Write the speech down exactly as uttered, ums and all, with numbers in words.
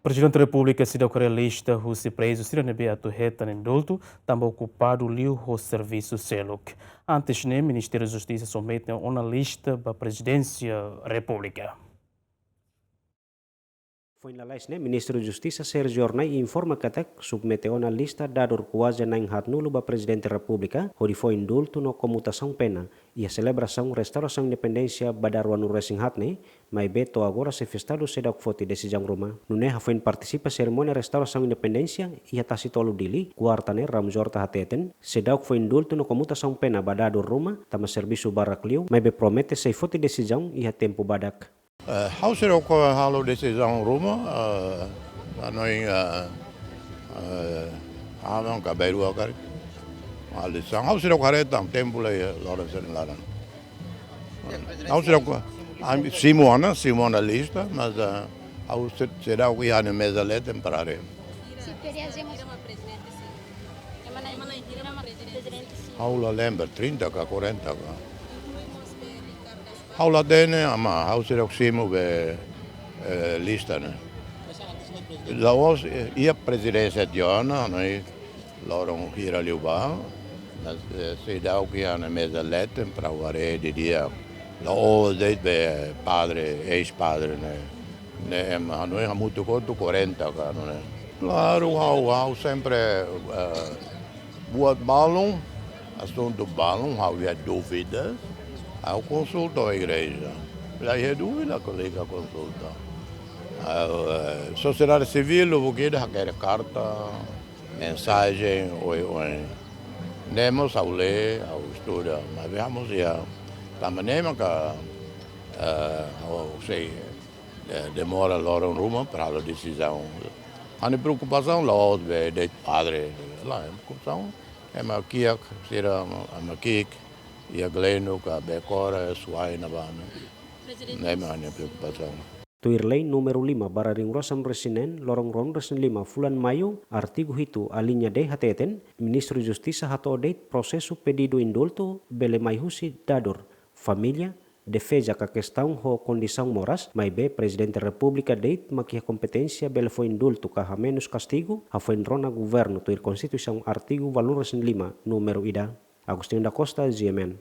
Prezidente Repúblika seidauk haree lista husi prezu sira ne'ebé atu hetan indultu, tanba okupadu liu ho servisu seluk. Antes ne'e, Ministériu Justisa submete ona lista ba Prezidénsia Repúblika. Foin lalais ne'e, Ministru Justisa Sérgio Hornai informa katak submete ona lista dadur kuaze na'in-haatnulu ba Prezidente Repúblika, hodi fó indultu no komutasaun pena iha selebrasaun restaurasaun independénsia ba dala ruanulu-resin-haat ne'e, maibé to'o agora xefe Estadu seidauk foti desizaun ruma. Nune'e hafoin partisipa serimónia restaurasaun independénsia iha Tasi Tolu, Dili, kuarta ne'e, Ramos Horta hateten, seidauk fó indultu no komutasaun pena ba dadur ruma, tanba servisu barak liu, maibé promete sei foti desizaun iha tempu badak. Eh, ha'u seidauk halo desizaun ruma, eh, hanoin, eh, eh, aman ka bainrua karik. Halo desizaun, ha'u seidauk haree tan tempu la iha loron sira-ne'e laran. Ha'u seidauk, ami simu ona, simu ona lista, mas, eh, ha'u se-, seidauk iha ha'u-nia meza leten para haree. Ha'u la lembra, trinta ka, quarenta ka. Ha'u la hatene, ama, ha'u seidauk simu be, eh, lista ne'e. La'ós, eh, iha prezidénsia tiha ona, ne'e, loron hira liubá, mas, eh, seidauk iha ha'u-nia meza leten para haree didi'ak. La'ós de'it be padre, eis-padre ne'e. Ne'e ema, hanoin hamutuk hotu quarenta ka, ne'e. Klaru, ha'u, ha'u sempre, eh, buat balun, asuntu balun, ha'u iha dúvidas, ha'u konsulta ho igreja. La iha dúvida, kolega konsulta. Ha'u, eh, sosiedade sivíl, lubuk ida hakerek karta, mensajen, oioin. Ne'e mós ha'u lee, ha'u estuda, maibé ha'u mós iha, tanba ne'e maka, eh, ha'u sei, eh, demora loron ruma para halo desizaun. Ha'u-nia preokupasaun la'ós be de'it padre, lae, preokupasaun ema kiak sira, ema ki'ik iha Gleno ka Becora, Suai, ne'ebá ne'e. Ne'e mak ha'u-nia preokupasaun. Tuir lei númeru lima barra ruanulu-resin-neen, loron ruanulu-resin-lima fulan Maiu, artigu hitu, aliña D hateten, Ministru Justisa hato'o de'it prosesu pedidu indultu bele mai husi dadur, família, defeza ka kestaun ho kondisaun moras, maibé Prezidente Repúblika de'it mak iha kompeténsia bele fó indultu ka hamenus kastigu, hafoin rona governu tuir Konstituisaun artigu ualunulu-resin-lima, númeru ida. Agostinho da Costa, G M N.